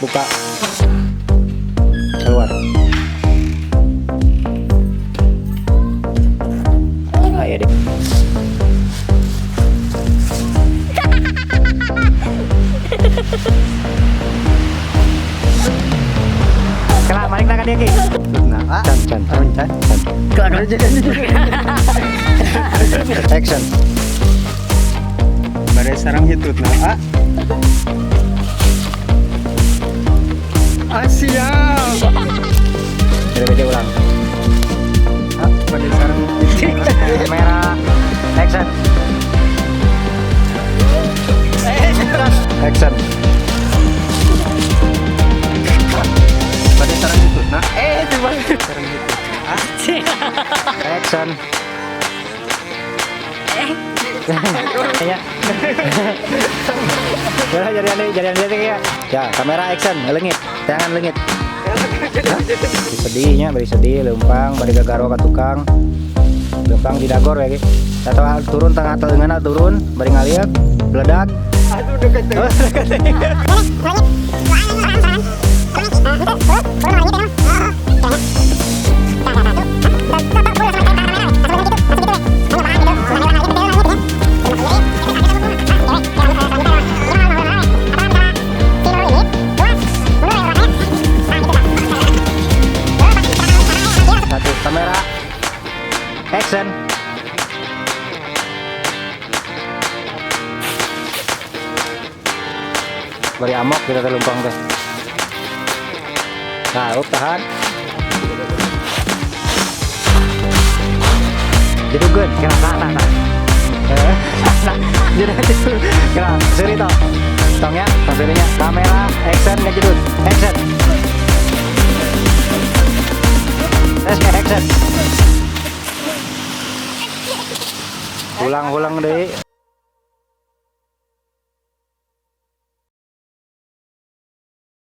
Buka. Keluar. Ayo deh. Kela, balik na ka dia, Ki. Nah, Can, can, can, can. Action. Bade sareng hitutna, ah. Ah, siap. Jadi ulang. Ah, bade sareng Kamera. Action. Action. Bade sareng hitutna. Eh, itu bang. Sareng hitutna. Ah, Action. Ya. Ya, jadi aneh, jadi aneh ya. Ya, kamera action, leungit. Tangan leungit. Sedihnya, bari sedih, leumpang, bari gagaro ka tukang. Leumpang di dagor ya, Ki. Atau turun tengah telengan turun, bari ngaliak, beledak. Aduh, deket. Satu, kamera. Action. Bari amok kita teh leumpang teh. Nah, up, tahan. Jadi good, kira nah, nah, nah. Eh, nah, jadi kira seri toh. Tong ya, tong serinya. Kamera, action, ngejedut. Action. Action. Ulang-ulang deh.